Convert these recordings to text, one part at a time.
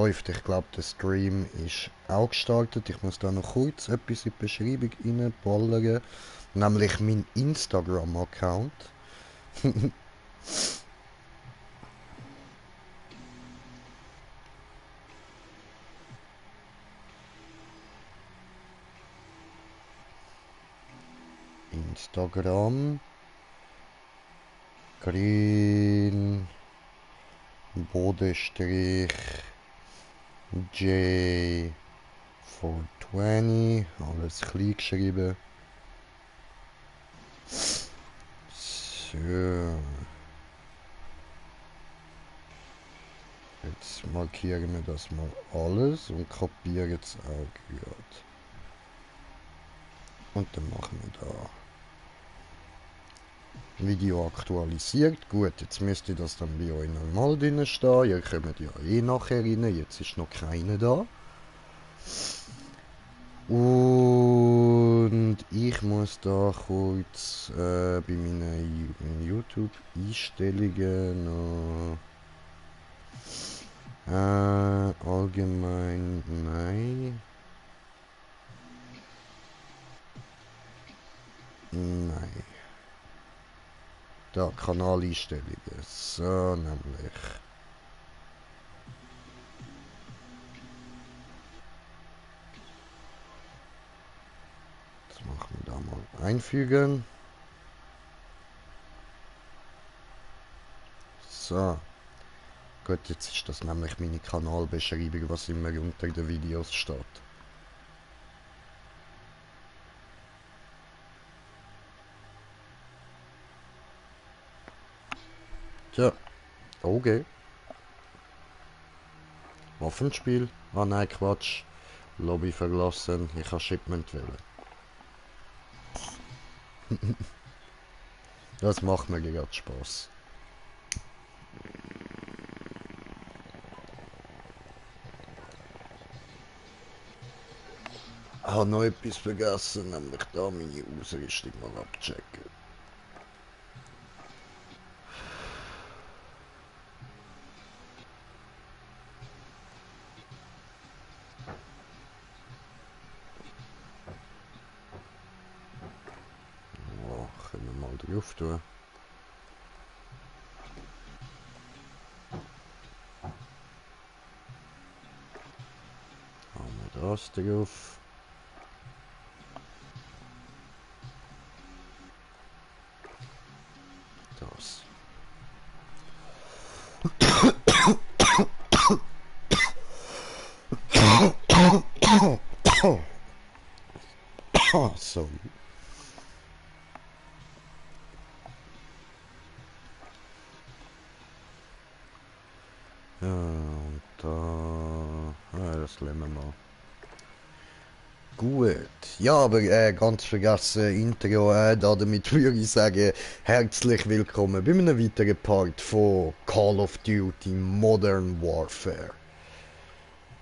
läuft. Ich glaube, der Stream ist auch gestartet. Ich muss da noch kurz etwas in die Beschreibung reinballern. Nämlich mein Instagram-Account. Instagram. Green. Bodenstrich. J420. Alles klein geschrieben. So. Jetzt markieren wir das mal alles und kopieren es auch gut. Und dann machen wir da Video aktualisiert. Gut, jetzt müsste das dann bei euch normal drin stehen. Ihr kommt ja eh nachher rein. Jetzt ist noch keiner da. Und ich muss da kurz bei meinen YouTube-Einstellungen noch allgemein nein. Nein. Da, Kanaleinstellungen. So, nämlich. Das machen wir da mal einfügen. So. Gut, jetzt ist das nämlich meine Kanalbeschreibung, was immer unter den Videos steht. Tja, okay. Waffenspiel? Ah nein, Quatsch. Lobby verlassen, ich habe Shipment wählen. Das macht mir gerade Spaß. Ich habe noch etwas vergessen, nämlich da meine Ausrüstung mal abchecken. Ja, können wir mal drauf tun. Haben wir das drauf. Das. Sorry. Ja, und da... das lassen wir mal. Gut. Ja, aber ganz vergessen, Intro, damit würde ich sagen, herzlich willkommen bei einem weiteren Part von Call of Duty Modern Warfare.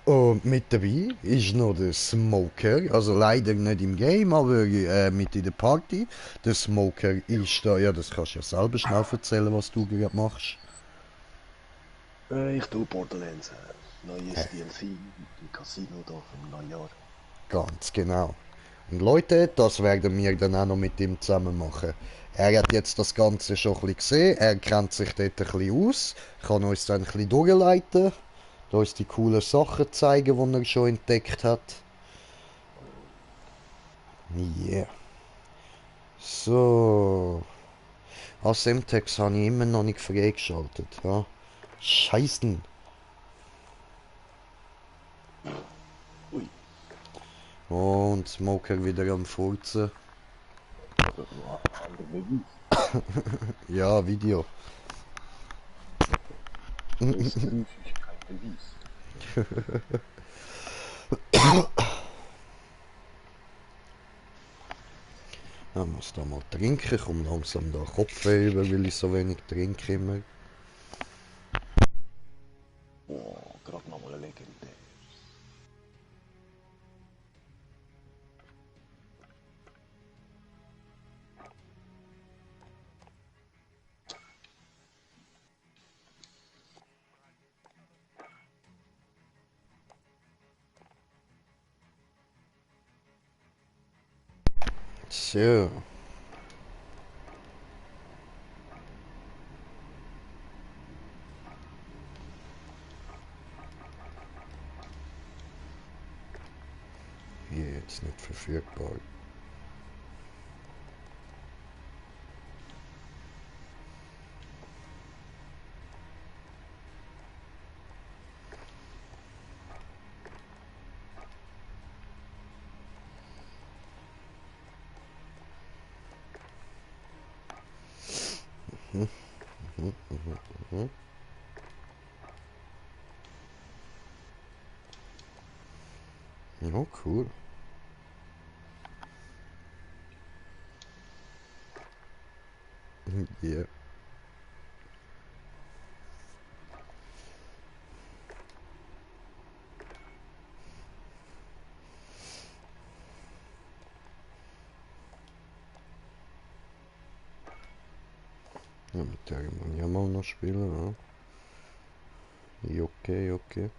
Und mit dabei ist noch der Smoker, also leider nicht im Game, aber mit in der Party. Der Smoker ist da, ja, das kannst du ja selber schnell erzählen, was du gerade machst. Ich tue Borderlands, neues DLC im Casino da vom Neujahr. Ganz genau. Und Leute, das werden wir dann auch noch mit ihm zusammen machen. Er hat jetzt das Ganze schon ein bisschen gesehen, er kennt sich dort ein bisschen aus, kann uns dann ein bisschen durchleiten, uns die coolen Sachen zeigen, die er schon entdeckt hat. Yeah. So. Semtex habe ich immer noch nicht freigeschaltet. Ja. Scheißen. Ui. Und Smoker wieder am Furzen. Andere Beweis. Ja, Video. Das Geräusch ist kein Beweis. Ich muss da mal trinken, ich komme langsam da Kopfweh über, weil ich so wenig trinke immer. Boah, gerade nochmal legendär. So. Hier jetzt nicht verfügbar. Oh, cool. Yeah. Ja, mit der kann ich ja mal noch spielen, ja. Okay, okay.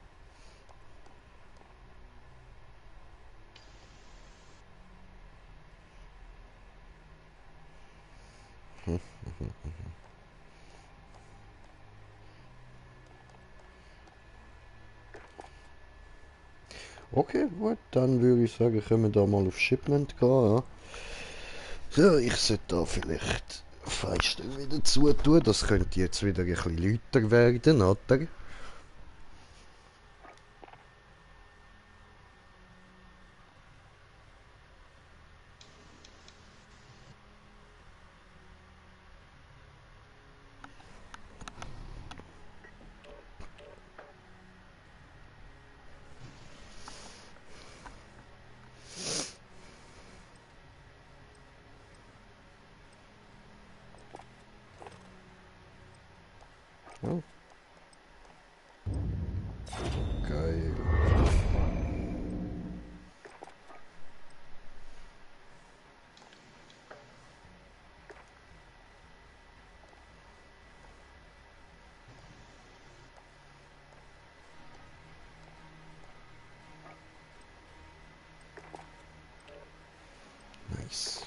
Okay, gut, dann würde ich sagen, können wir da mal auf Shipment gehen, ja. So, ich sollte da vielleicht Fenster wieder zutun, das könnte jetzt wieder ein bisschen lauter werden, oder? Ja. Geil. Nice.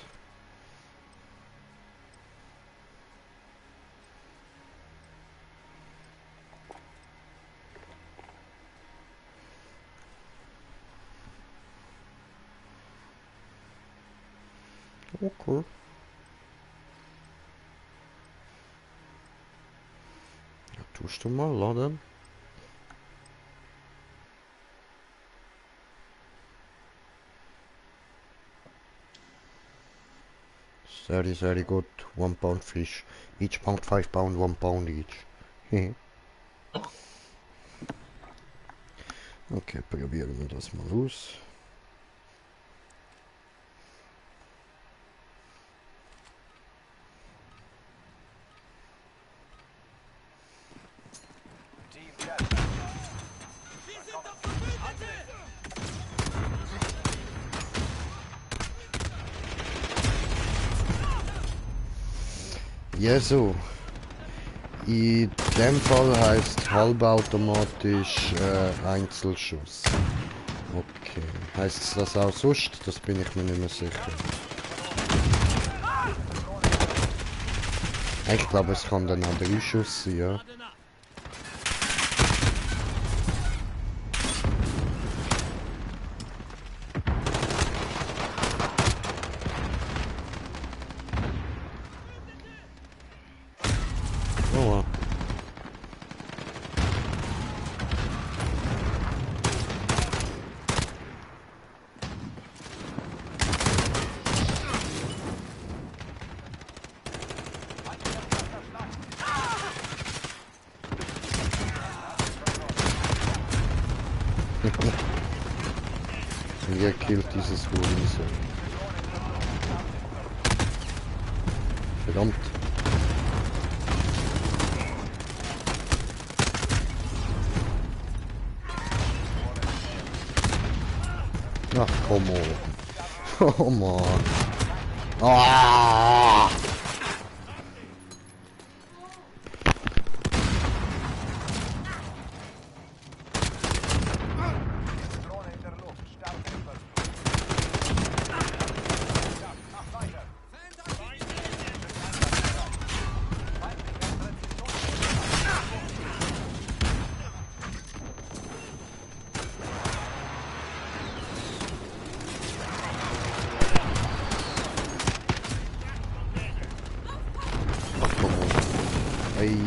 Okay. Ja, tust du mal laden. Very good. 1 pound fish. Each pound 5 pound, 1 pound each. Okay, probieren wir das mal aus. Ja, so. In dem Fall heißt halbautomatisch Einzelschuss. Okay. Heißt das auch sonst? Das bin ich mir nicht mehr sicher. Ich glaube, es kann dann auch 3 Schuss sein, ja. Oh, wer killt dieses Hurensohn? Verdammt. Ach, komm on. Oh Mann. Ah!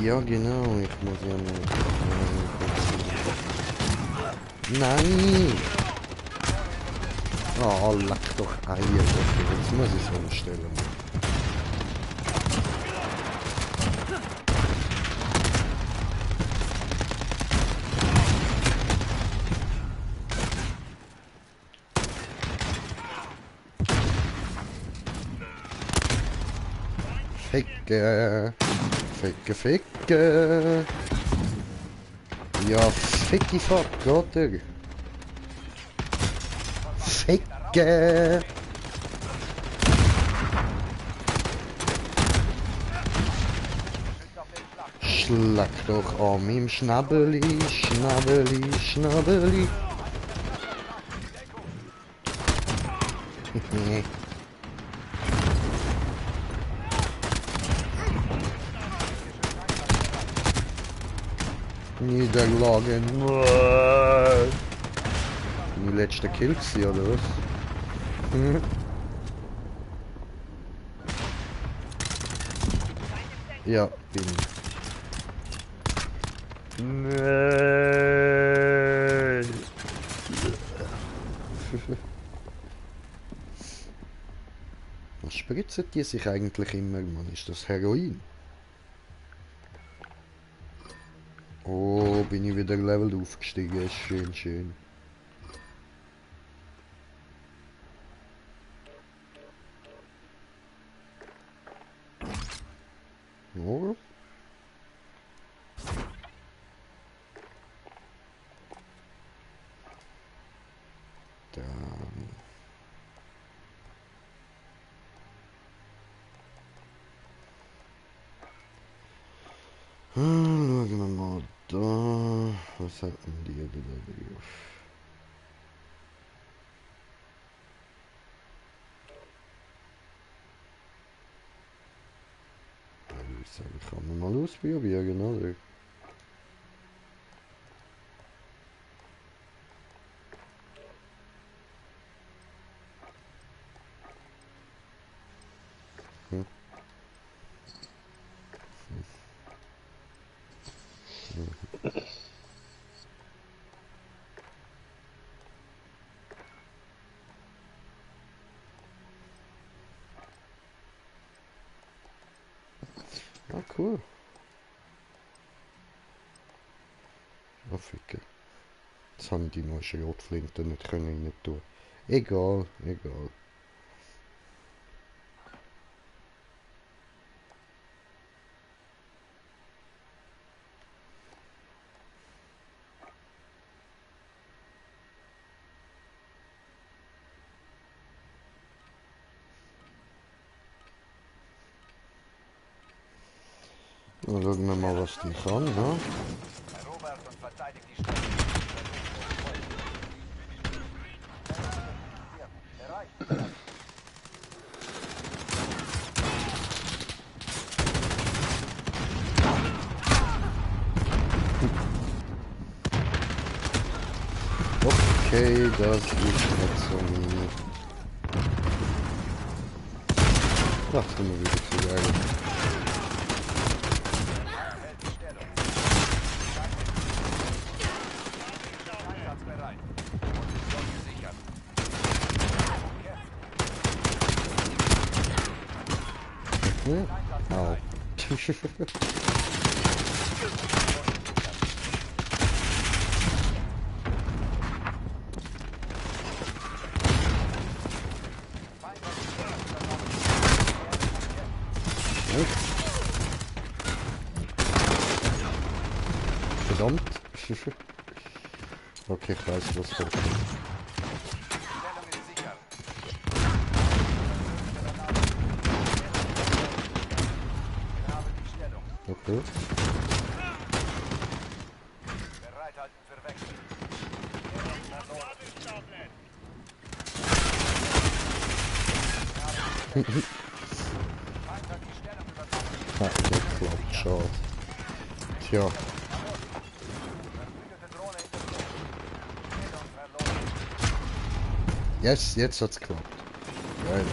Ja, genau, ich muss ja noch. Nein! Oh, leck doch Eier. Okay, jetzt muss ich es umstellen. Ficke. Ficke, ficke. Ja, ficki fuck, oder? Ficke. Schlag doch an meinem Schnabeli, Schnabeli, Schnabeli. Niederlagen. Die letzte Kill gewesen, oder was? Ja, bin ich. Nein. Was spritzen die sich eigentlich immer, Mann? Ist das Heroin? Oh, bin ich wieder Level aufgestiegen. Schön, schön. Oh. Dann. Schauen wir mal da. Was hatten die da drauf? Ich sage, kann man mal ausprobieren, oder? Hm. Ah, cool. Ah, ficke. Jetzt haben die noch Schrotflinten nicht können rein tun. Egal, egal. Dann schauen wir mal, was die kann, ne? Erobert und verteidigt die Stadt. Bereit. Okay, das ist nicht so mini. Ach, sind wir wieder zu geil. Einsatzbereit. Position gesichert. Au. Verdammt. Okay, ich weiß, was kommt. Stellung ist sicher. Wir haben die Stellung. Okay. Bereithalten für Wechsel. Feind hat die Stellung übernommen. Ah, der klappt, schade. Tja. Verbündete Drohne in der Luft. Stellung verloren. Yes, jetzt hat's geklappt. Geil.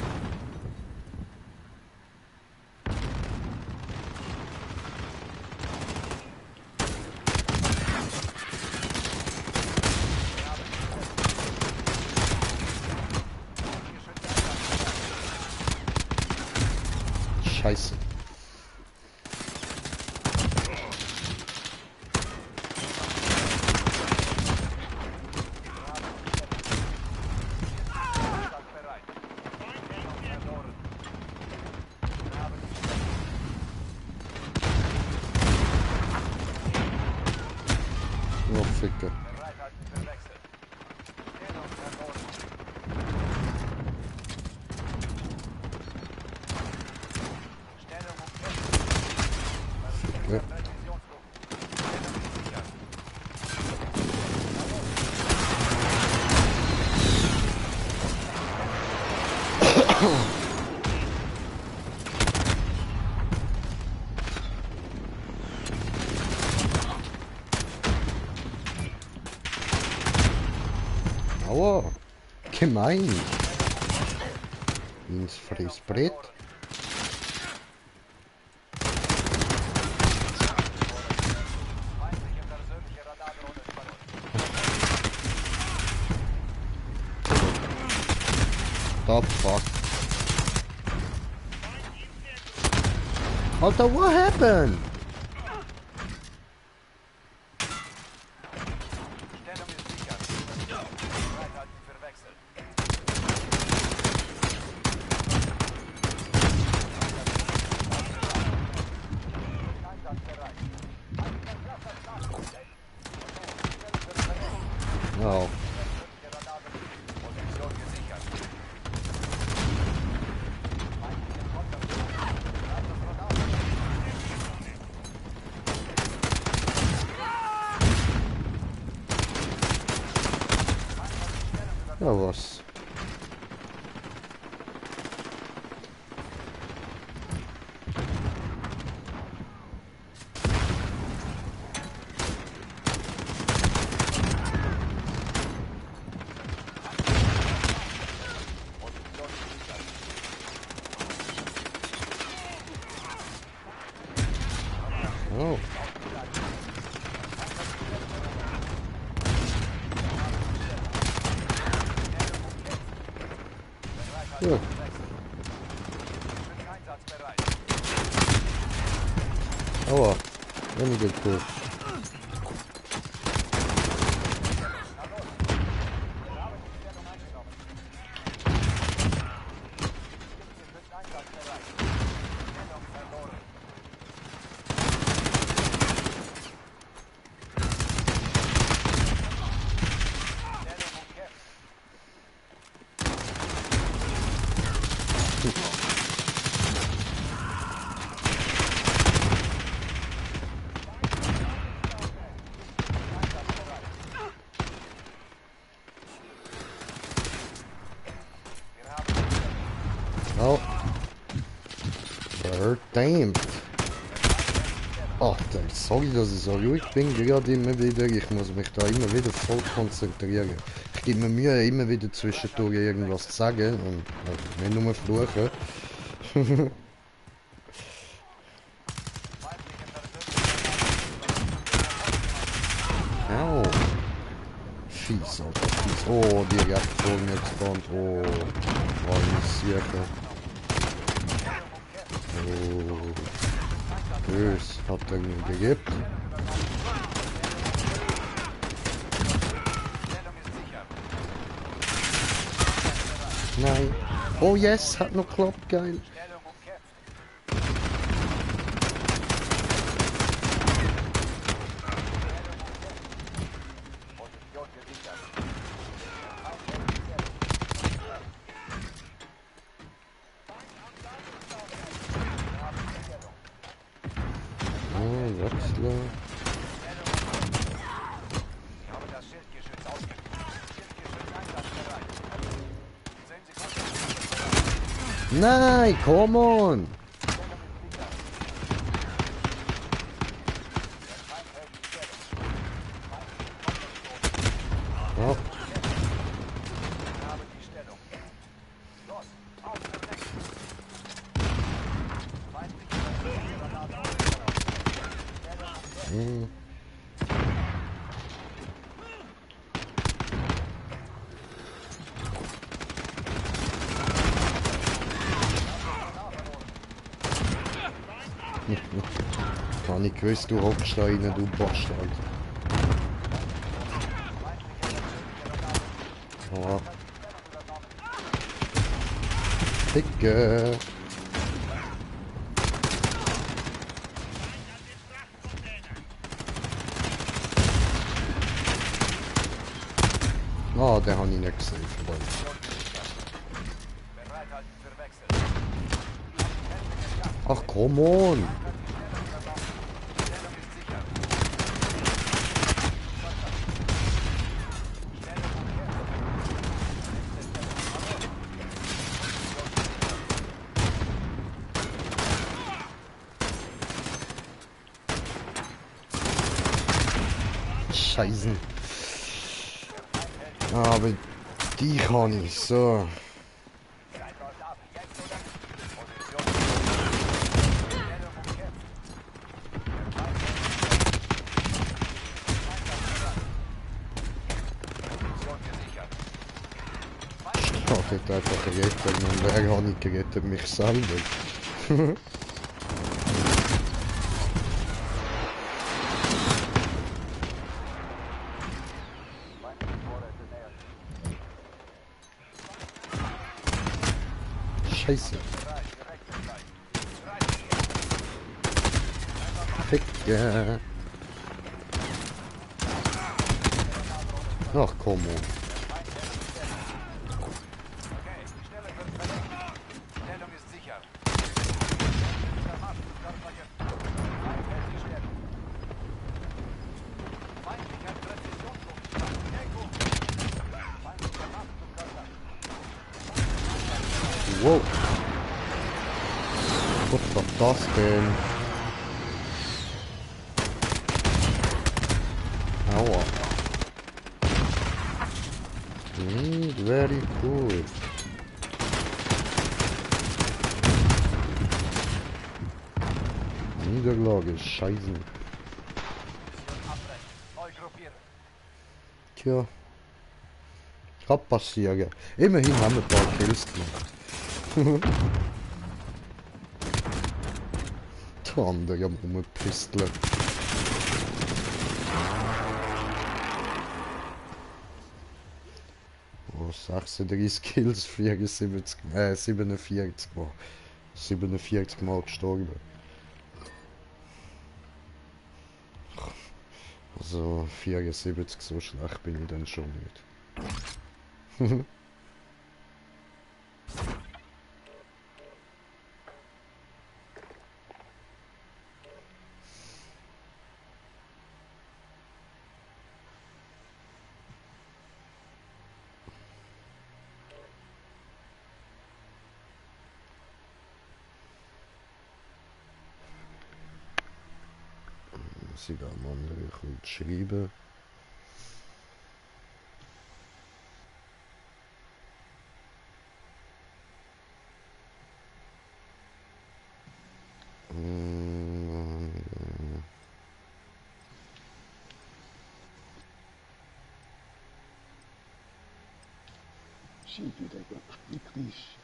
Scheiße. bereit. Verloren. Wir haben die Stellung. Oh, Ficke. Bereithalten für Wechsel. Stellung verloren. Stellung umkämpft. Ja. Präzisionsluft. Stellung gesichert. Aua. Gemein. Ins Fressbrett. Feindliche persönliche Radardrohne verloren. The fuck? Alter, what happened? Stellung ist sicher. Bereithalten für Wechsel. Einsatzbereit. Oh. Persönliche Radardrohne. Position gesichert. Feindliche Konter. Ja, was? Oh. Ja. Einsatzbereit. Aua. Weniger cool. Wir haben die Stellung eingenommen. Wir sind einsatzbereit. Stellung verloren. Stellung umkämpft. Wir haben die Stellung. Oh. Verdammt. Ach, sorry, dass ich so ruhig bin, gerade immer wieder. Ich muss mich da immer wieder voll konzentrieren. Ich gebe mir Mühe, immer wieder zwischendurch irgendwas zu sagen und nicht nur fluchen. Feindliche persönliche Au. Fies, Alter, fies. Oh, direkt vor mir gespawnt. Oh, war nicht sicher. Oh. Bös, hat er mir gegeben. Stellung ist sicher. Nein. Oh yes, hat noch geklappt, geil. Stellung umkämpft. Position gesichert. Oh, Wechsler. Ich habe das Schildgeschütz ausgeführt. Schildgeschütz einsatzbereit. 10 Sekunden. Nein, come on. Stellung ist sicher. Der Feind hält die Stellung. Oh, Wir haben die Stellung. Los, auf zum nächsten. Feindliche persönliche Radardrohne verloren. Stellung umkämpft. hm. Habe ich gewusst, du hockst da rein, du Bastard. Oh. Dicke. Ah, den habe ich nicht gesehen, verdammt. Bereithalten für Wechsel. Ach, come on! Stellung ist sicher. Scheiße. Aber die kann ich so. Zeit läuft ab. Jetzt oder nicht. Position. Stellung umkämpft. Position gesichert. Ich habe einfach gerettet und wer hat nicht gerettet? Mich selber. Scheiße. Ficke. Ach komm on. Okay, die Stelle wird verlängert. Stellung ist sicher. Der Marschflugkörper jetzt. Feind hält die Stellung. Feindlicher Präzisionsluftschlag. Deckung. Feindlicher Marschflugkörper. Wow. Was war das denn? Aua. Very good. Niederlage, scheiße. Mission abbrechen. Neu gruppieren. Tja. Kann passieren. Immerhin haben wir ein paar Kills gemacht. Der andere am Rumpisteln. Oh, 36 Kills, 74, 47 Mal. 47 Mal gestorben. Also 74, so schlecht bin ich dann schon nicht. Sie da mal schreiben. Schieb wieder wirklich.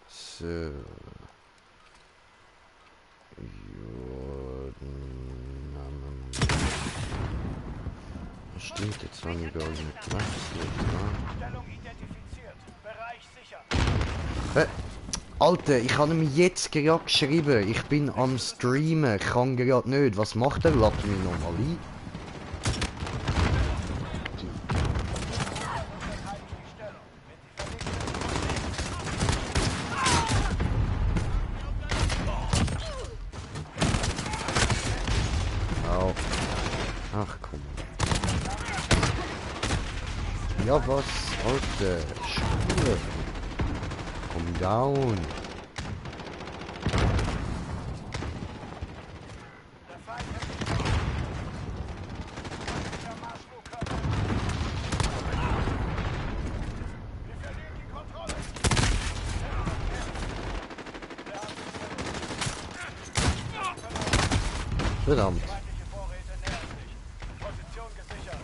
So. Jordan. Das stimmt, jetzt habe ich gar nicht gewechselt. Stellung identifiziert. Bereich sicher. Alter, ich habe ihm jetzt gerade geschrieben. Ich bin am Streamen. Ich kann gerade nicht. Was macht der? Lass mich nochmal ein. Au. Ach komm. Ja was? Alter. Spur. Komm down. Der Feind hält der Marschflugkörper. Verdammt. Feindliche Vorräte nähern sich. Position gesichert.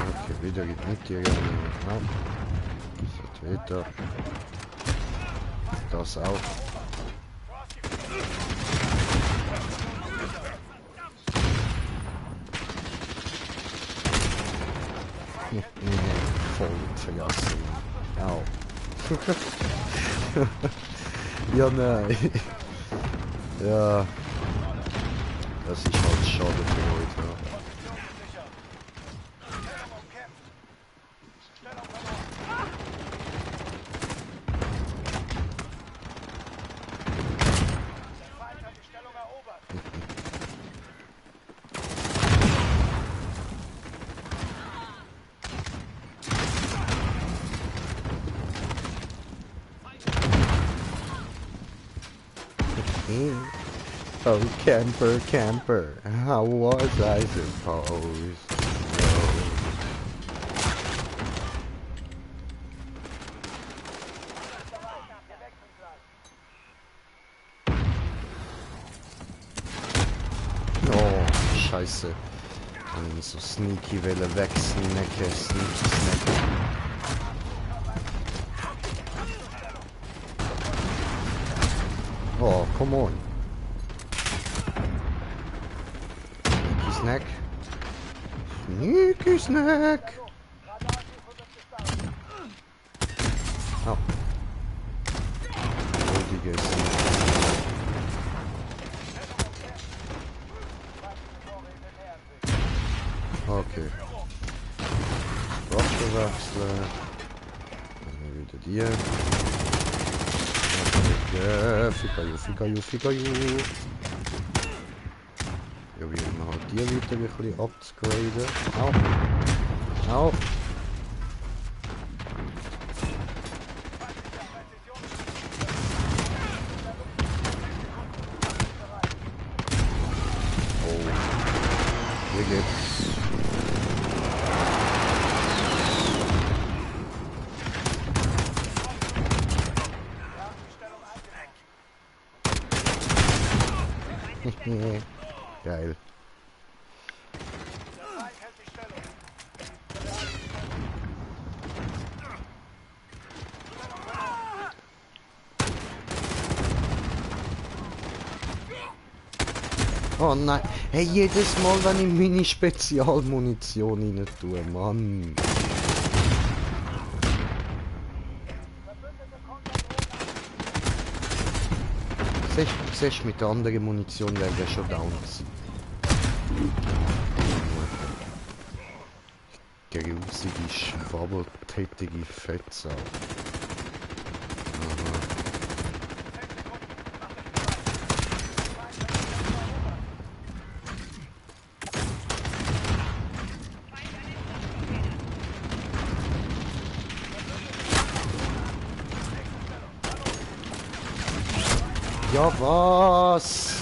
Okay, wieder geht mit dir gerne. Ja. Vertreter. Das auch. Nee, voll vergessen. Au. Ja, nein. Ja. Das ist halt schade für heute. Ja. Oh, camper, camper, how was I supposed to know? Oh, scheiße. So sneaky Welle wegsnacken, sneaky snacken. Oh, come on. Snack. Sneaky snack. Oh. Goldige Snack. Okay. Waffe wechseln. Dann wieder dir. Fikayu. Ja, wie immer halt die weiter ein bisschen upgraden. Au! Oh. Hier geht's. Geil. Oh nein. Hey, jedes Mal, wenn ich meine Spezialmunition rein tue, Mann. Siehst du, mit der anderen Munition wäre der schon down gewesen. Grusige, schwabbeltätige Fetzer. Ja, was?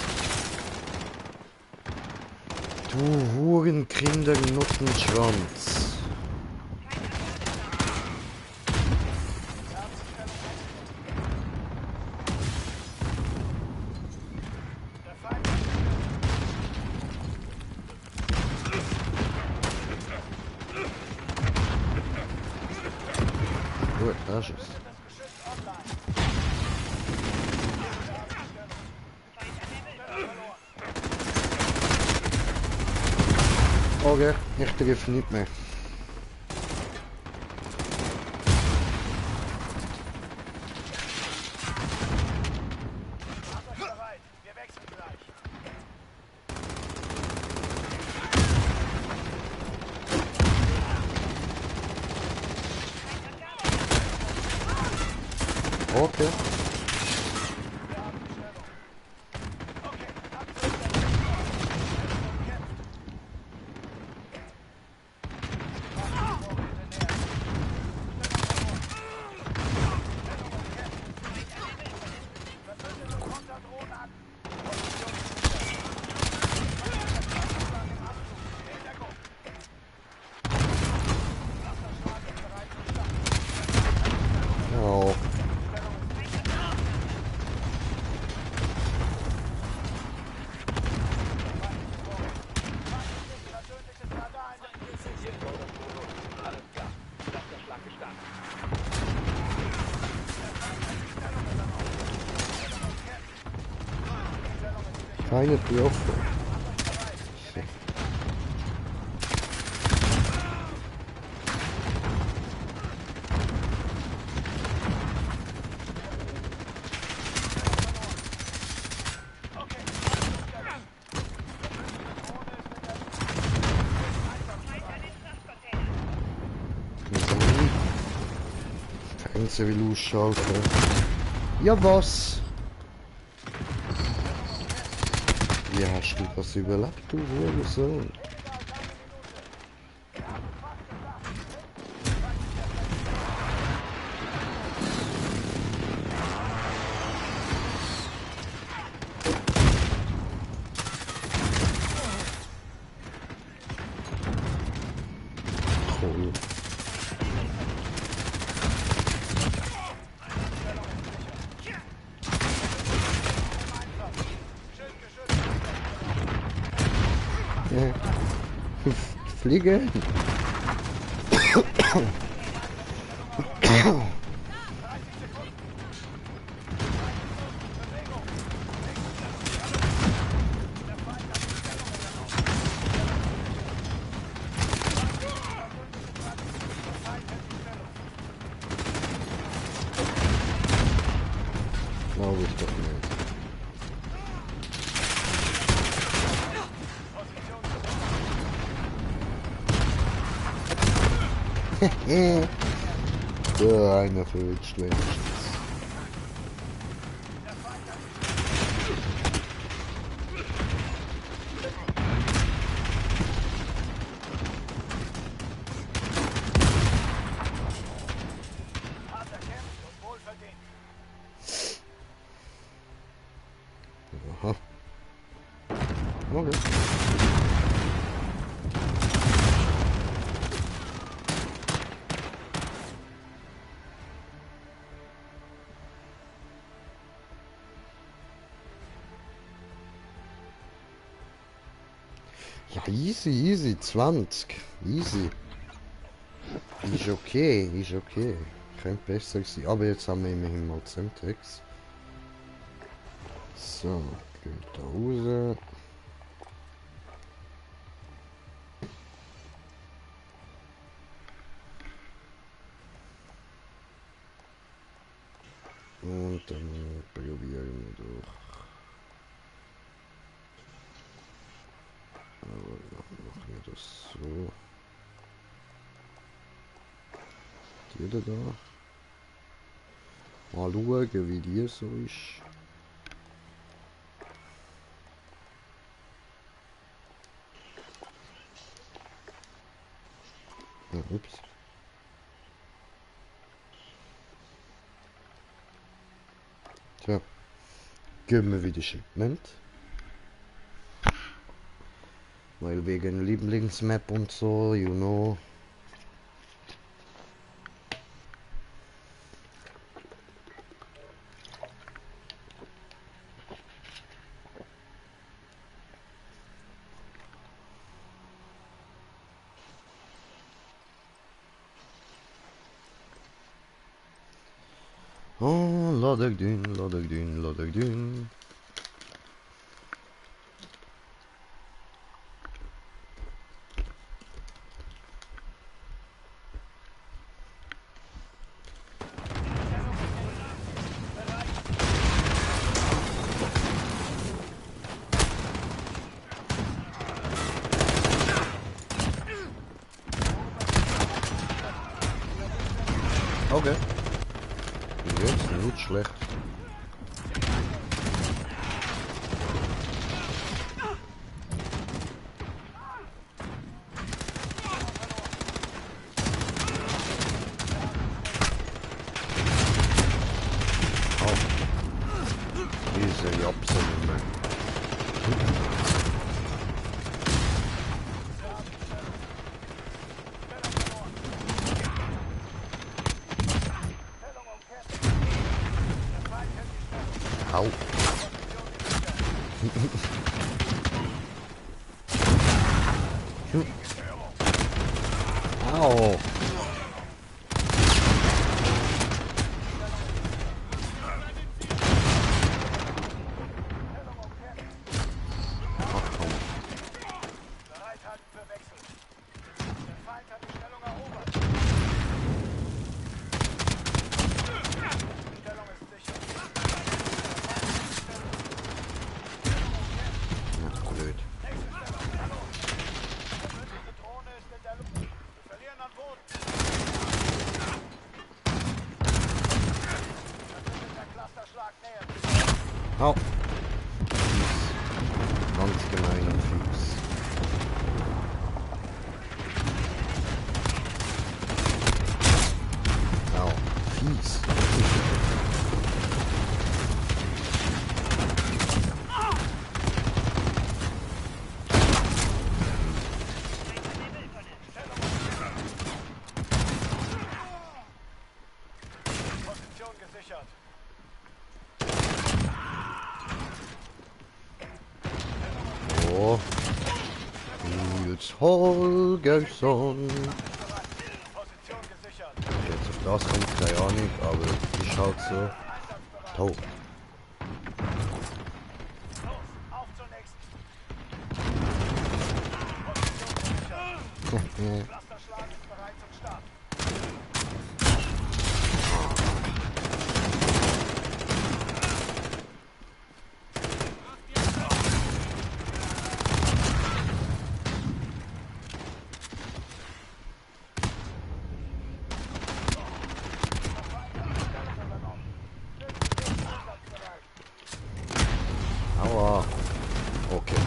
Du Hurenkinder Nuttenschwanz. Gut, da ist es. Okay, ich treffe nicht mehr. Okay. Keine Tür offen. So. Fernseher will ausschalten. Ja, was? Wie hast du das überlebt, du Hurensohn? Cool. Ja. Fliegen. Glaube ich doch nicht. Ja, einer für schlecht. Aha. Okay. Ja, easy, easy, 20. Easy. Ist okay, ist okay. Könnte besser sein. Aber jetzt haben wir immerhin mal Semtex. So, geht da raus. Und dann probieren wir durch. Aber dann machen wir das so. Die da. Mal schauen, wie die so ist. Ja, ups. Tja. Geben wir wieder Shipment. Weil wegen Lieblingsmap und so, you know. Oh, Laderdün, Laderdün, Laderdün. Okay. Jetzt nicht schlecht. Oh. Diese Jobs nicht mehr. Au. Au. Au. Fies. Ganz gemein und fies. Au. Fies. Position gesichert. Oh. Nils Holgersson. Position gesichert. Jetzt auf das kommt keine Ahnung, aber ist halt so. Tot. Los, auf zur nächsten. Position gesichert. Clusterschlag ist bereit zum Start. Aua. Okay.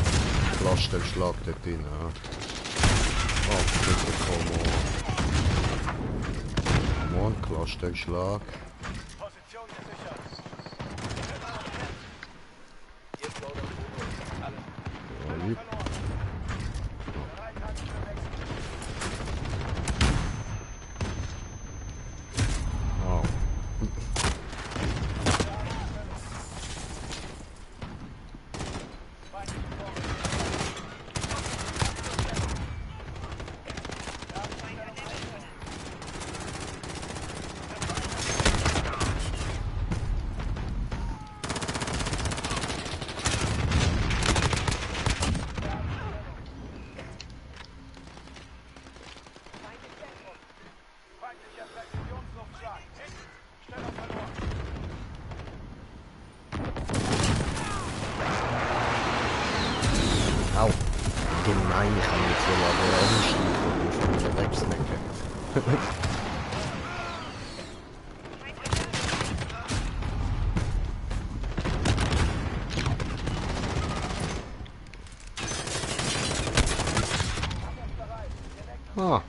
Clusterschlag dort drin, ja. Oh, bitte komm on. Clusterschlag. Position gesichert. Ja, lieb. Bereit halten für Wechsel. Au. Feindlicher Präzisionsluftschlag. Hinten. Stellung verloren. Au. Gemein, ich kann jetzt wohl aber anschließen und von wegsnacken. Ah.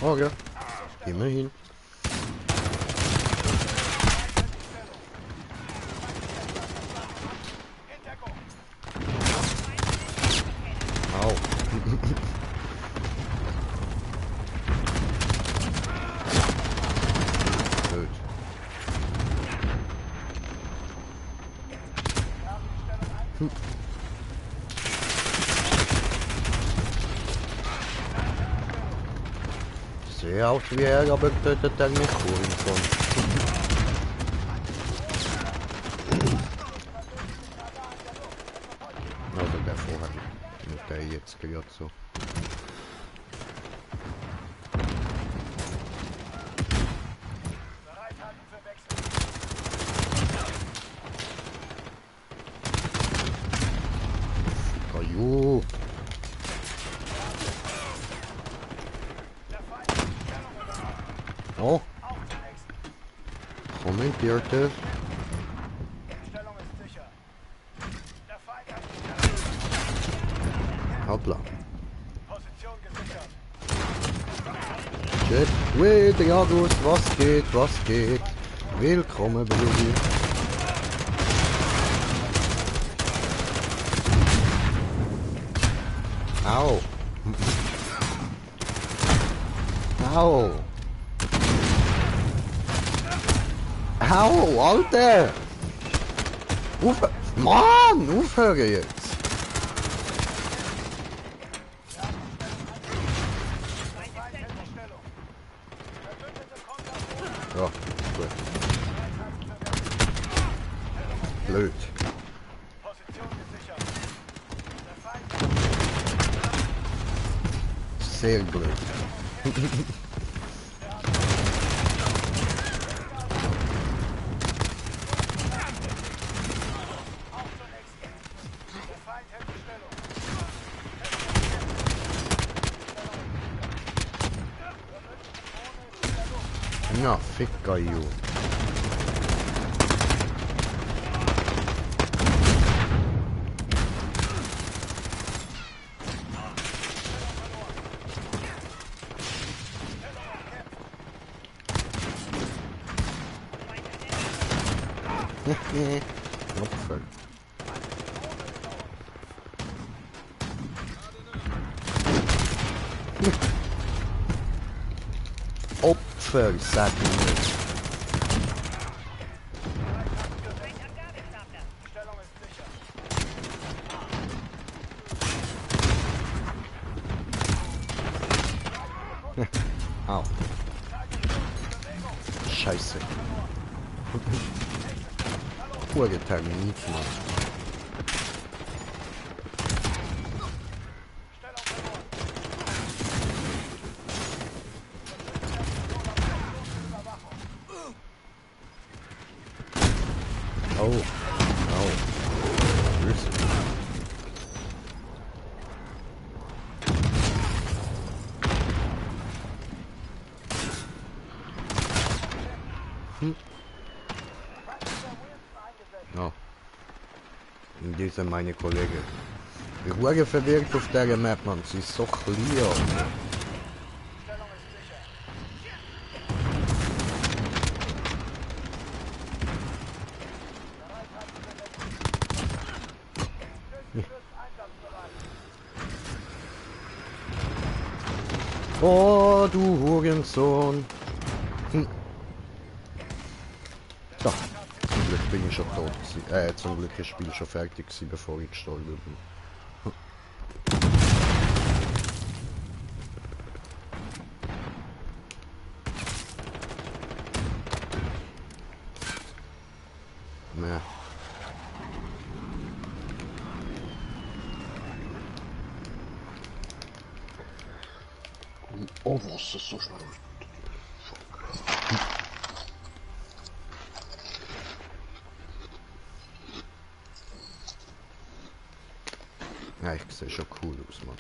Okay. Immerhin. Au. Blöd. Sehr aus wie er, aber tötet er mich Hurensohn. Also der vorher, nicht der jetzt gerade so. Bereit halten für Wechsel. Kaju. Der Feind hat die Stellung übernommen. Oh, Auf zur nächsten. kommentierte. Die Stellung ist sicher. Der Feind hat die Stellung. Hoppla. Position gesichert. Shit. Weh, der Jagus, was geht, was geht? Willkommen, Brudi. Au. Au. Au, Alter! Aufhören! Mann, aufhören jetzt! Ja, gut. Blöd. Position gesichert. Der Feind Sehr blöd. auf zur nächsten. Der Feind hält die Stellung. Na, Ficker, you. Opfer. Opfer, sag ich. Stellung ist sicher. Au. Scheiße. Pure Terminit, Mann. Oh. Oh. Grüße. Oh. Und die sind meine Kollegen. Die Ruhe verwirkt auf der Map, man. Sie ist so clear. Stellung ist sicher. Oh, du Hurensohn. Hm. So. Zum Glück bin ich schon tot gewesen. Zum Glück ist das Spiel schon fertig gewesen, bevor ich gestorben bin. Ja. Oh, was ist so schnell? Ja, ich sehe schon cool aus, Mann.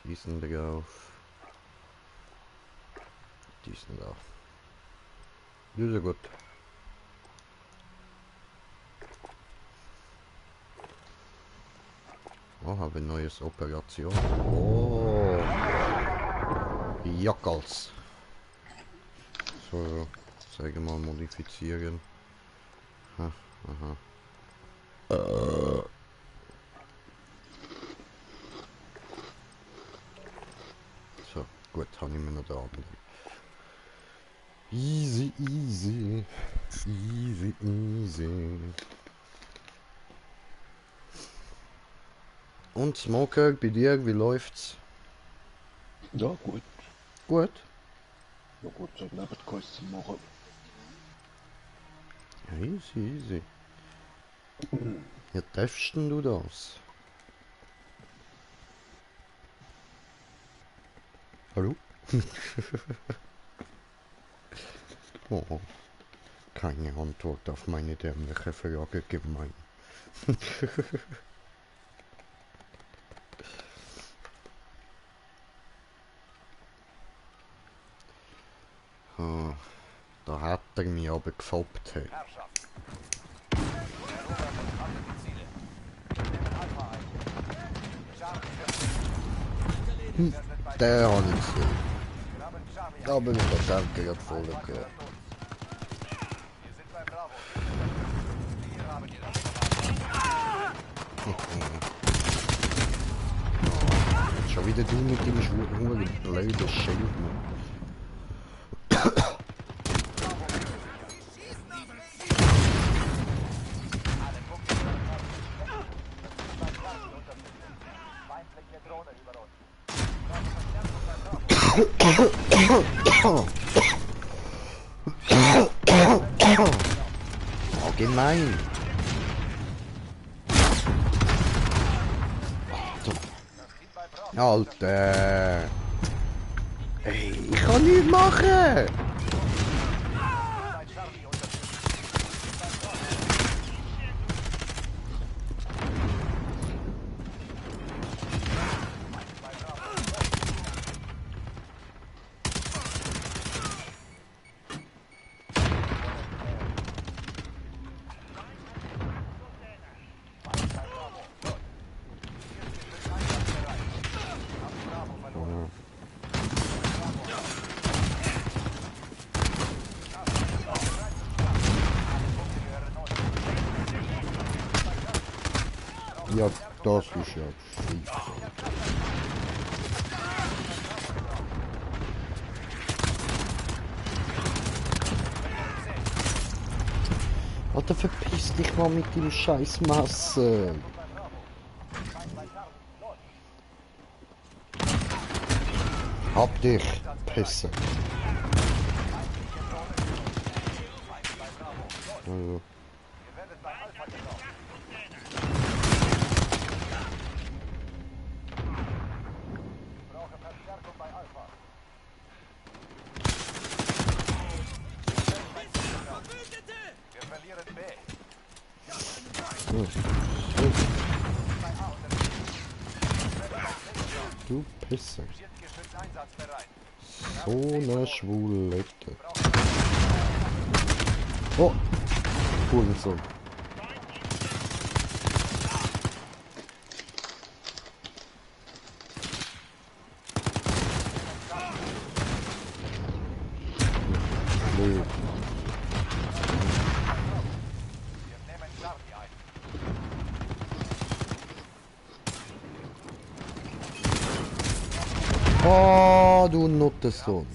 Gießen drauf. Gießen drauf. Das ist ja gut. Oh, habe ein neues Operation. Oh. Jockels. So, zeige mal modifizieren. Ha, aha. So, gut, habe ich mir noch da oben. Easy, easy. Easy, easy. Und Smoker, bei dir, wie läuft's? Ja, gut. Gut. Ja, gut, so Nebenquests zu machen. Ja, easy, easy. Ja, darfst denn du das? Hallo? Oh, keine Antwort auf meine dämliche Frage, gemein. Da hat er mich aber gefoppt. Hey. Herrschaft. Erobert und haltet die Ziele. Nehmen Alpha ein. Charlie. Der hat ich gesehen. Wir haben Charlie. Da bin ich der Tanke gerade voll gehört. Wir sind bei Bravo. Wir haben die Lage. Schon wieder du mit dem schwulen blöden Schild, Mann. Feindliche Drohne über uns. gemein. Alter. Ey, ich kann nichts machen. Ja, das ist ja scheiße. Alter, verpiss dich mal mit dem scheiß Messer. Hab dich, Pisse. Also. Du Pisser. So eine Schwulette. Oh! Hurensohn. Nee. Oh, du Nuttensohn.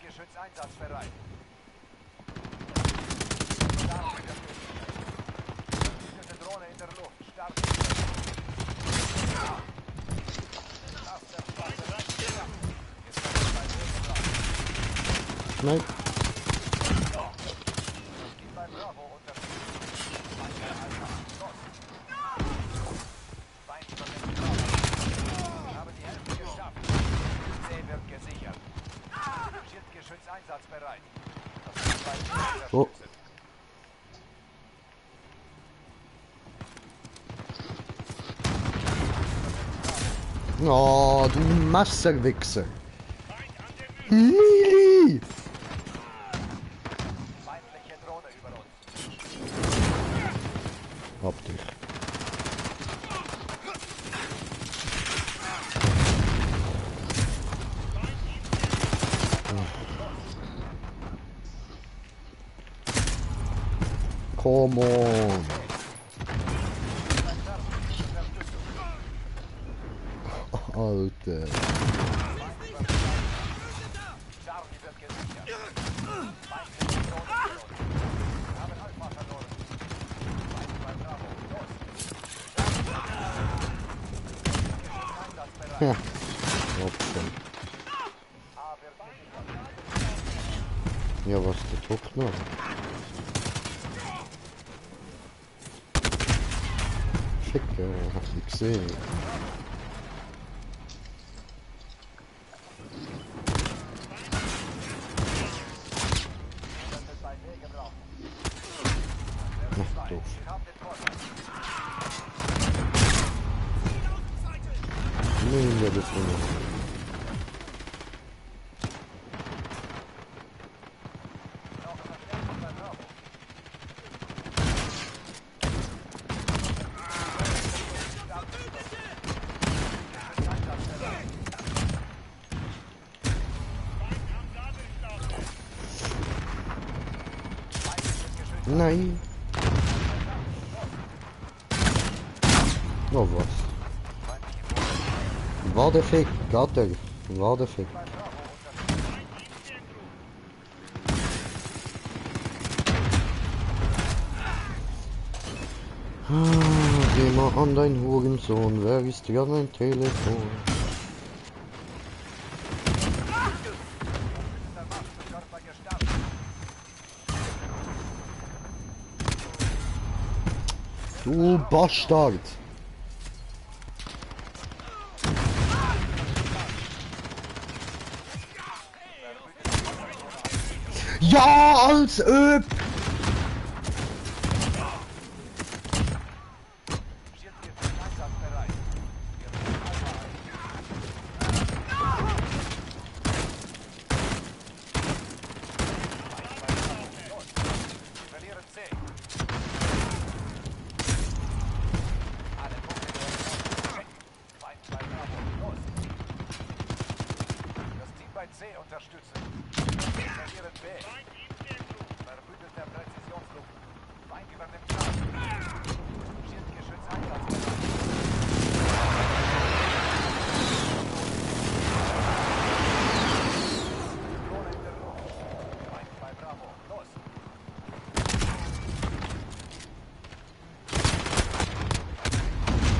Geschütz einsatzbereit. Diese Drohne in der Luft. Start. Nein. Einsatzbereit. Oh. Oh, du Messerwichser. Mili! Feindliche Drohne über uns. Hab dich. Come on. Alter. Charlie wird gesichert. Feindliche Drohne über uns. Wir haben Alpha verloren. Feind bei Bravo. Los. Einsatzbereit. Ja. Opfer. A wird gesichert. Ja, was der Druck noch? Ficker, hab ich gesehen. Ach, doof. Nein, der wird nicht. Nein. Oh was. War der Fick, Gatter. War der Fick. Ah. Geh mal an dein Hurensohn, wer ist hier an mein Telefon? Der Marsch zum Körper gestartet. Du Bastard! Ja, als ob! Viertlift ist einsatzbereit. Wir sind Los. Wir verlieren C. Alle Punkte werden checken. Feind bei Bravo. Los. Das Team bei C unterstützen. Wir verlieren B. Verbündeter Präzisionsluft. Feind übernimmt A. Schildgeschütz einsatzbereit. Drohne in der Luft. Feind bei Bravo. Los.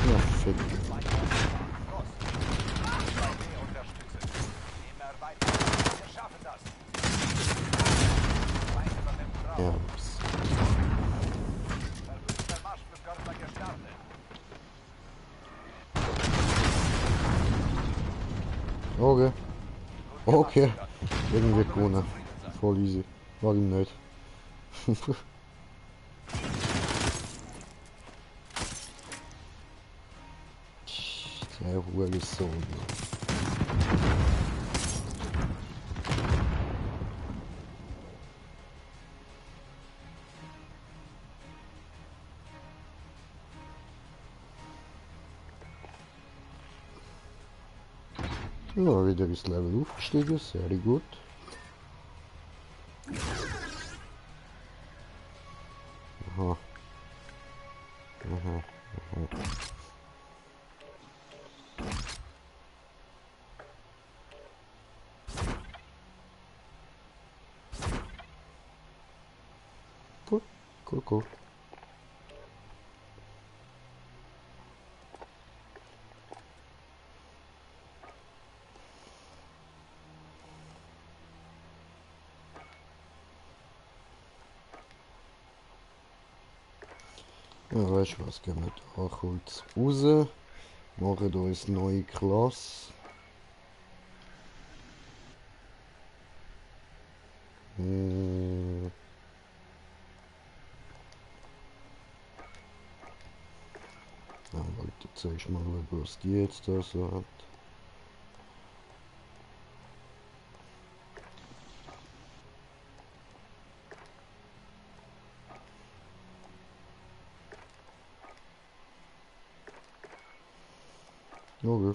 Ja, fick. Feind bei Bravo. Los. Bei B unterstützen. Immer weiter. Wir schaffen das. Feind übernimmt Bravo. Ja. Verbündeter Marschflugkörper gestartet. Okay. Gut Okay. gemacht, Irgendwie gewonnen. Voll easy. War ihm nicht. Der Hurensohn. Ja, wieder ist Level aufgestiegen, sehr gut. Aha. Aha. Aha. Cool, cool, cool. Ja, weißt du was, gehen wir da kurz raus, machen uns neue Klasse. Ja, wollte zuerst mal schauen, was die jetzt da so hat. Okay.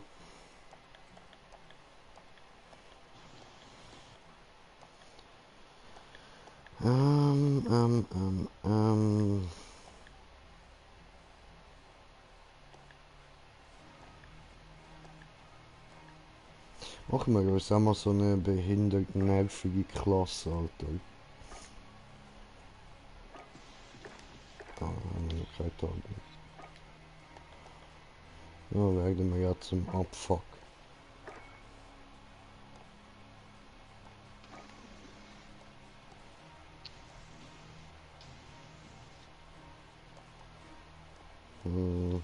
Ähm, ähm, ähm, ähm. Machen wir uns einmal so eine behindert nervige Klasse, Alter. Ah, kein Tag mehr. Ja, werden wir ja zum Abfuck. Hm.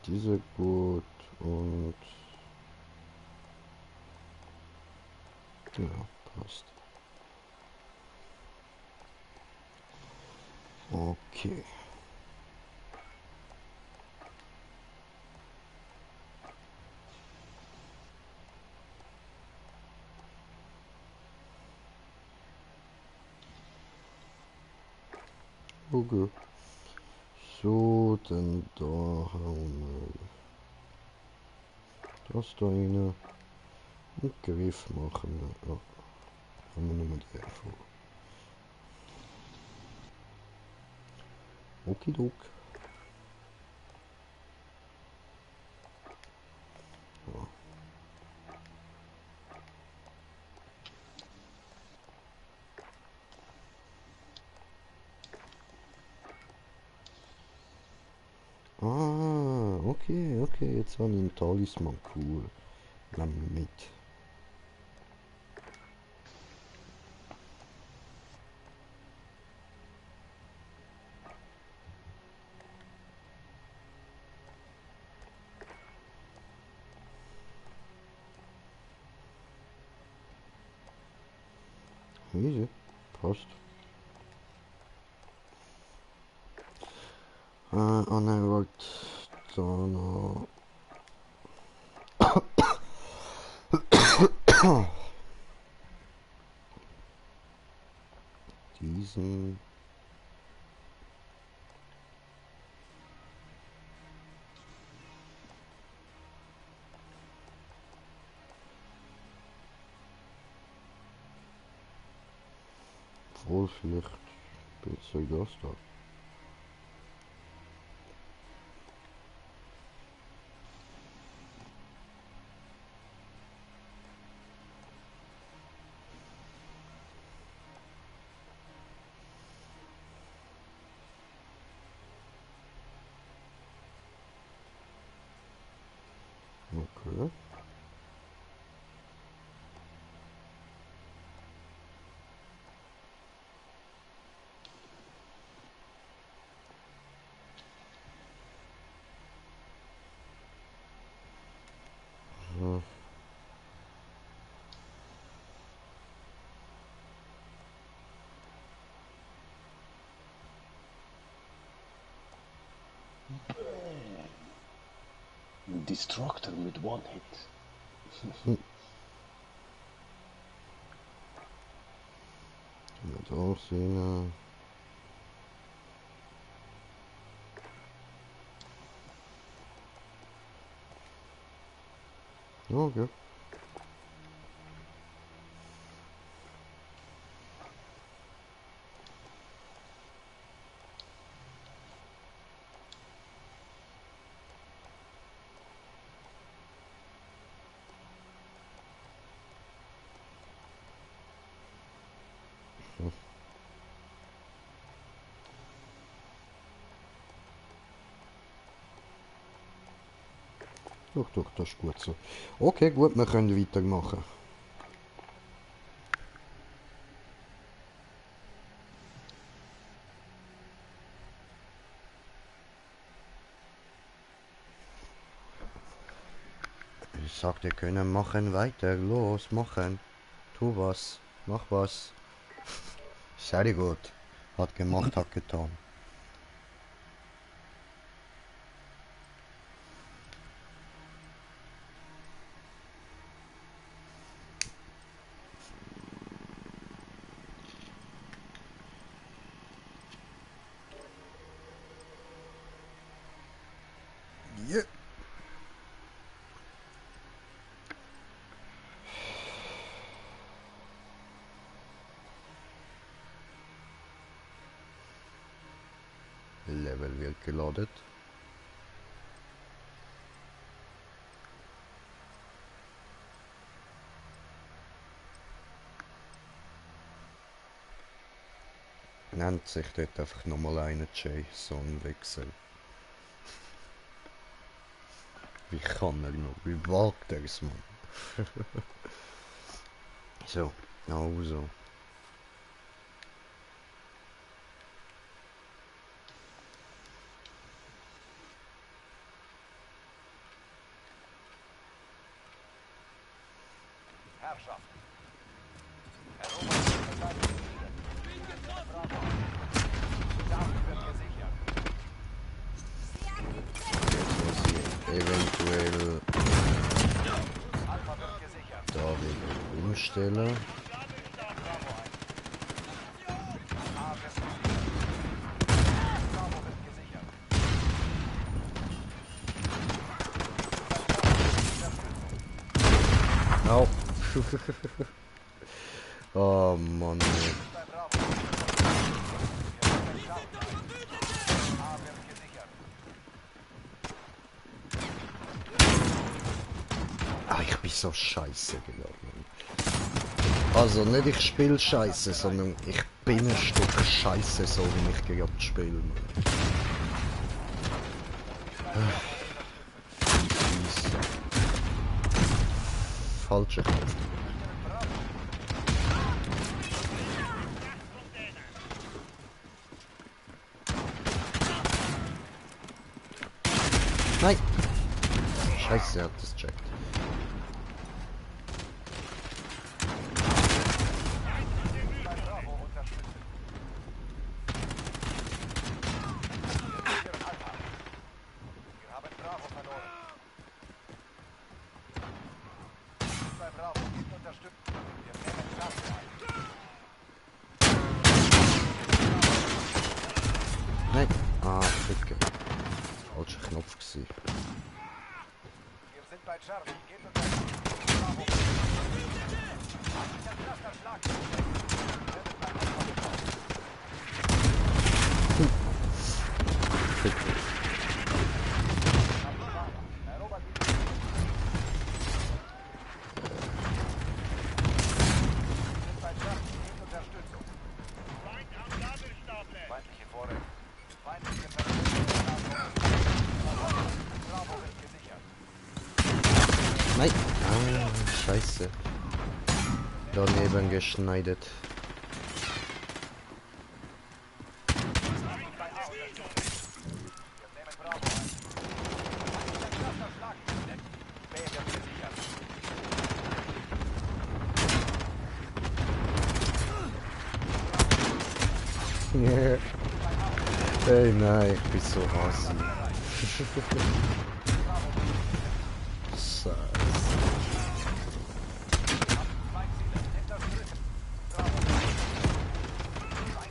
Diese gut und ja, passt. Okay. Okay. So, dann da haben wir das da rein. Und Griff machen wir. Ja, haben wir nur den vor. Okidok. Ja. Ah, okay, okay, jetzt habe ich einen Talisman, cool. Nehmen wir mit. Easy, passt. Und dann wollte da noch diesen. Obwohl, vielleicht besser das da. Okay. So. Ein Destructor mit One-Hit. Jetzt auch sehen. Okay. Doch, doch, das ist gut so. Okay, gut, wir können weitermachen. Ich sag, wir können machen weiter. Los, machen. Tu was. Mach was. Sehr gut. Hat gemacht, hat getan. Yeah. Level wird geladen. Nennt sich dort einfach nochmal eine Jason-Wechsel. Wie kann er noch? Wie wagt er es, Mann? So, also. Herrschaft. Erobert die verteidigten Ziele. Bravo. Daten wird gesichert. Eventuell Alpha wird gesichert. da wieder umstellen. Bravo 1. A wird gesichert. Bravo wird gesichert. Au. Oh Mann. Ey. Bei Bravo. A wird gesichert. Ah, ich bin so scheiße gelaufen. Also nicht ich spiele scheiße, sondern ich bin ein Stück scheiße, so wie ich gerade spiele. Falscher Knopf. Nein! Scheiße, er hat das checkt. Nein! Ah, Ficke. Falscher Knopf gewesen. Wir sind bei Charlie. Geht uns Bravo. Schlag. Ficke. Erobert die. Wir sind bei Charlie. Geht Unterstützung. Feindliche Vorräte. Feindliche Bravo ist gesichert. Nein! Ah, Scheiße. Daneben geschneidet. Wir nehmen Bravo ein. Schlag. B wird gesichert. Ey, nein, ich bin so assi. Scheiße. Feind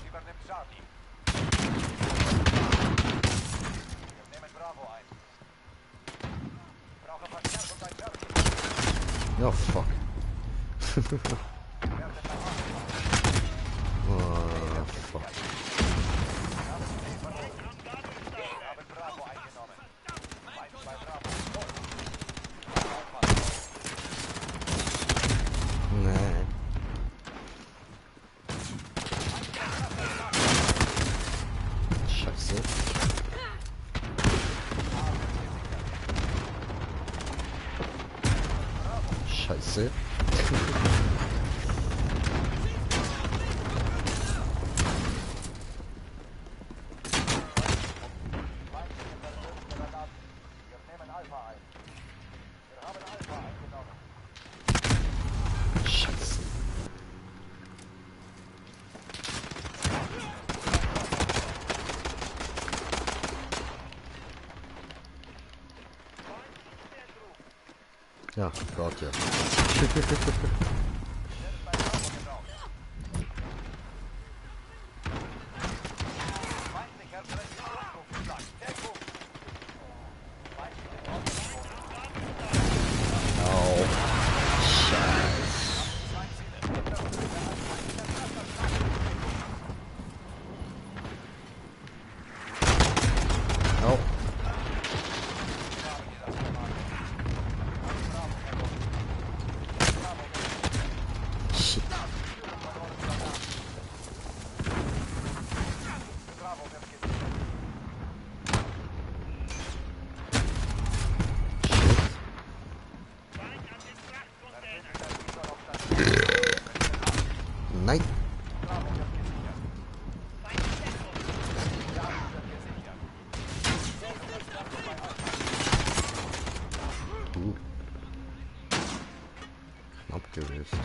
übernimmt Charlie. Wir nehmen Bravo ein. Brauche Verstärkung bei Charlie. Ja, fuck. Werde bei Oh, fuck. Wir haben Bravo eingenommen. Feind bei Bravo. Nein. Scheiße. Scheiße. Wir nehmen Alpha ein. Wir haben Alpha eingenommen. Scheiße. Ja, Gott, ja. Feindlicher Präzisionsrufschlag. Deckung. Feindliche Au. Scheiße. Au. Shit. Bravo wird gesichert. Nein. Bravo wird gesichert. Charlie wird gesichert. Knapp gewesen.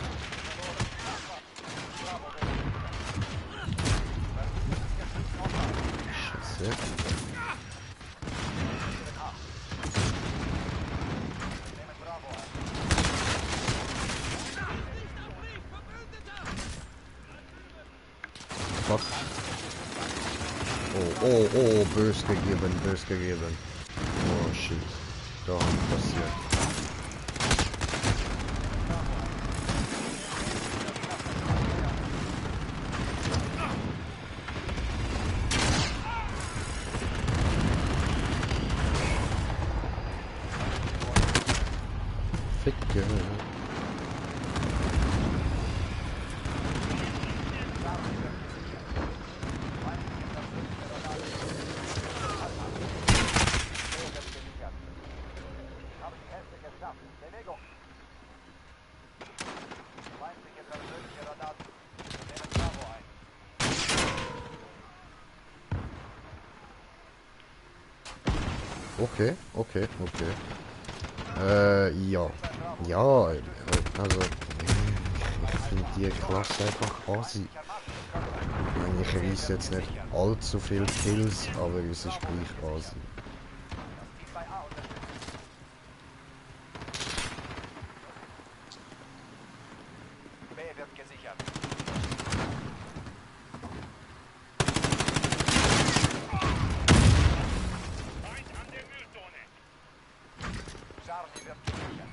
Scheiße. Nehmen Bravo ein. Fuck. Oh, bös gegeben. Oh, shit. Da passiert. Ficke. okay, okay, okay. Ja. Ja, also... Ich finde die Klasse einfach quasi. Ich meine, ich reiss jetzt nicht allzu viele Kills, aber es ist gleich quasi. B wird gesichert. Charlie wird gesichert.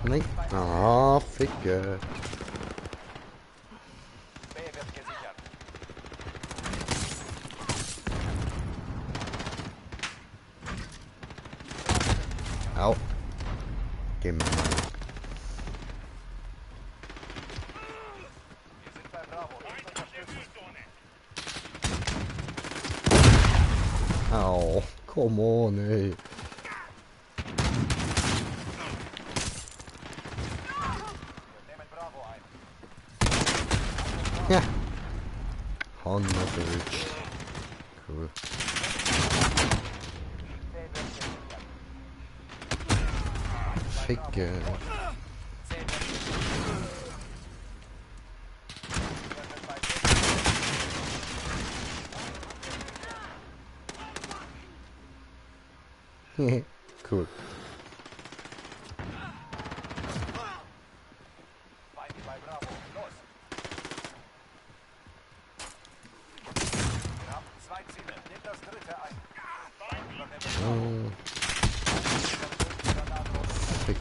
Nein. Ah, Ficke. B wird gesichert. Au. Gemein. Wir sind bei Bravo. Unterstützung. Au. Come on, ey. Wir nehmen Bravo ein. Ja. Hanna verrutscht. Cool. B wird gesichert. Ficke. C wird gesichert. Wir sind bei Cool. Feinde bei Bravo. Los. Wir haben 2 Ziele. Nimm das dritte ein. Oh, Fick.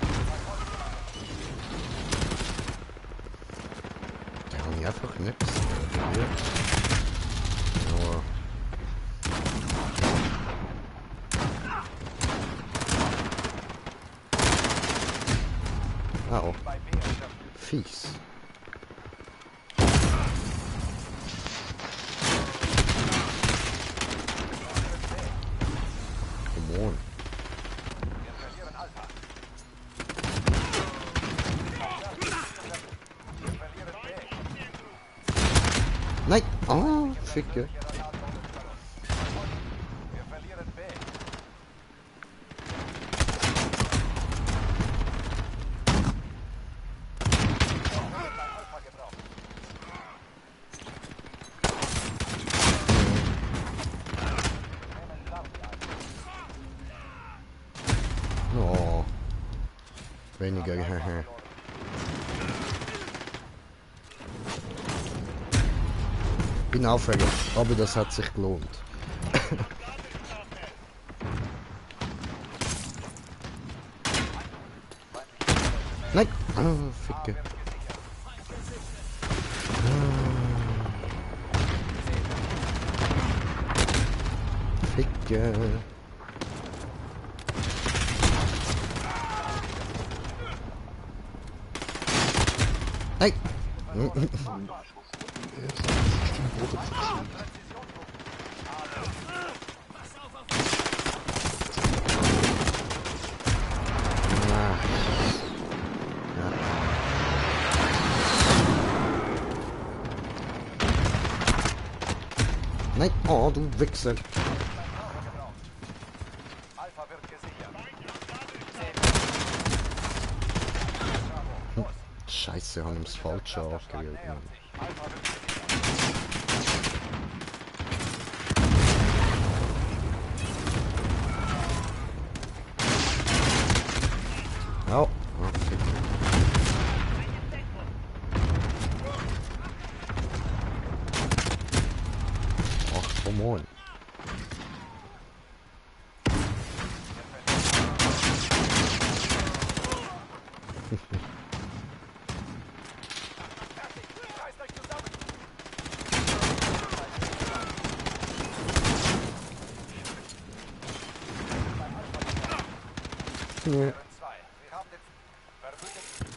Da haben die einfach nichts. Hier. Aber... Au. Bei B unterstützt. Fies. Come on. Wir verlieren Alpha. Wir verlieren B. Nein! Ah, Ficke. Wir verlieren B. Alpha gebraucht. Nehmen Charlie ein. Oh. Weniger, haha. Bin aufregend, aber das hat sich gelohnt. Nein! Ah, Ficke. Ficke. Nein! Ah. Ja. Nein! Oh, du Wichser! Alpha wird gesichert. Scheiße, haben das Falsche abgewählt. Nähert sich. Alpha wird gesichert. Au! Oh, Ficke. Ach, come on. Reißt euch zusammen. Ja. 2. Wir haben den Verbündeten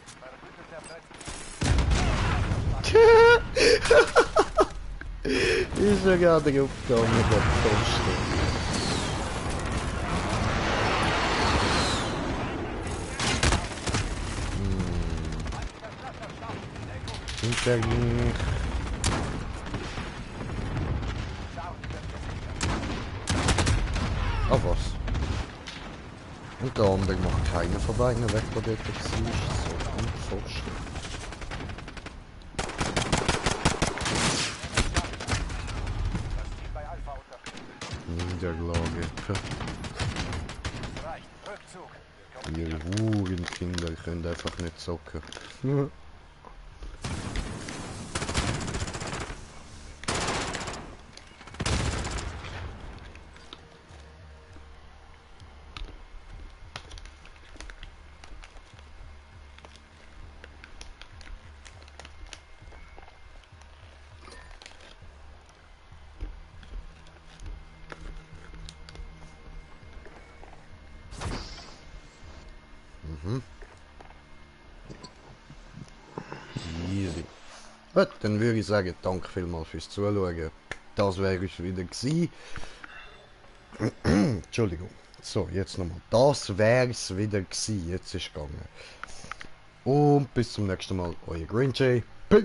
Ist ja gerade aufgegangen, der Posten. Hinter mich. Ah, was? Und der andere macht keine von beiden weg, der dort war. So unvorstellbar. Niederlage. Reicht. Rückzug. Ihr Hurenkinder könnt einfach nicht zocken. Easy. Gut, dann würde ich sagen, danke vielmals fürs Zuschauen. Das wäre es wieder gewesen. Entschuldigung. So, jetzt nochmal. Das wäre es wieder gewesen. Jetzt ist es gegangen. Und bis zum nächsten Mal. Euer Green Jay. Peace.